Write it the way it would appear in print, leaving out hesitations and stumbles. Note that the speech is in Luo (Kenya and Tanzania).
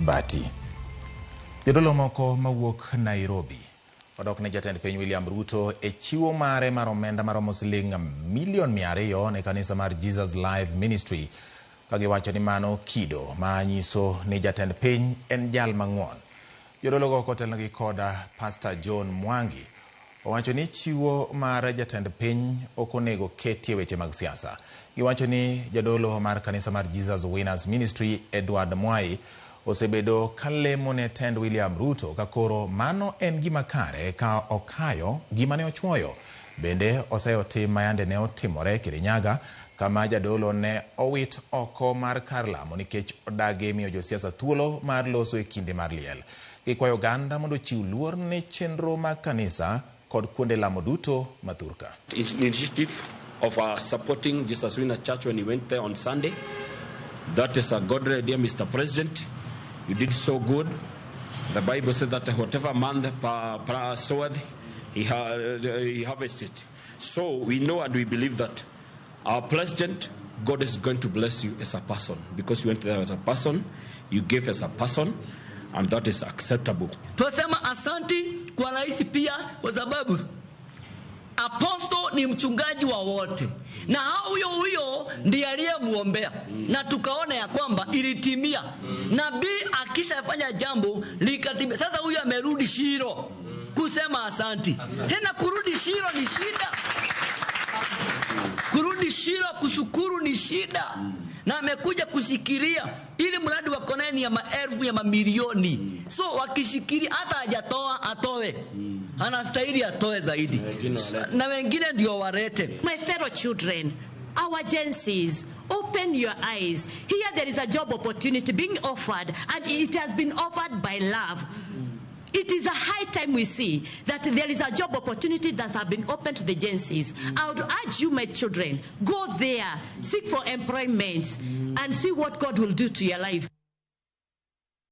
Bati. Jodolo moko mawuok Nairobi odok ne jatend piny William Ruto e chiwo mare mar omenda maromo siling milion 200 ne kanisa mar Jesus Live Ministry, ka giwacho ni mano kido ma nyiso ni jatend piny en jal mang'won. Jodologo kotelnegi koda Pastor John Mwangi owacho ni chiwo mar jatend piny ok onego ketie weche mag siasa. Giwacho ni jadolo mar kanisa mar Jesus Winners Ministry Edward Mwai osebedo kalemo ne tend William Ruto ka koro mano en gima kare ka okayo gima ne ochuoyo. Bende oseyo tim mayande ne otimore Kirinyaga kama jadolo ne owit oko mar kar lamo nikech odagi miyo josiasa thuolo mar loso e kinde mar liel. Gikwayo oganda mondo ochiw luor ne chenro mag kanisa kod kuonde lamo duto ma thurka. Initiative of supporting Jesus Winner Church when he went there on Sunday. That is a godly idea, Mr. President. You did so good. The Bible said that whatever man soweth, he harvested. So we know and we believe that our president, God is going to bless you as a person because you went there as a person, you gave as a person, and that is acceptable. Tunasema asanti kwa rais pia kwa sababu apostle ni mchungaji wa wote, na huyo huyo ndiye aliyemuombea na tukaona ya kwamba ilitimia. Nabii akishafanya jambo likatimia. Sasa huyu amerudi Shilo kusema asanti. Tena kurudi Shilo ni shida, kurudi Shilo kushukuru ni shida, na amekuja kushikilia ili mradi wako naye ni ya maelfu ya mamilioni. So wakishikilia, hata hajatoa atoe, anastahili atoe zaidi, na wengine ndio walete. My fellow children, our Gen Zs, open your eyes. Here there is a job opportunity being offered, and it has been offered by love. It is a high time we see that there is a job opportunity that has been opened to the Gen Zs. I would urge you, my children, go there, seek for employment, and see what God will do to your life.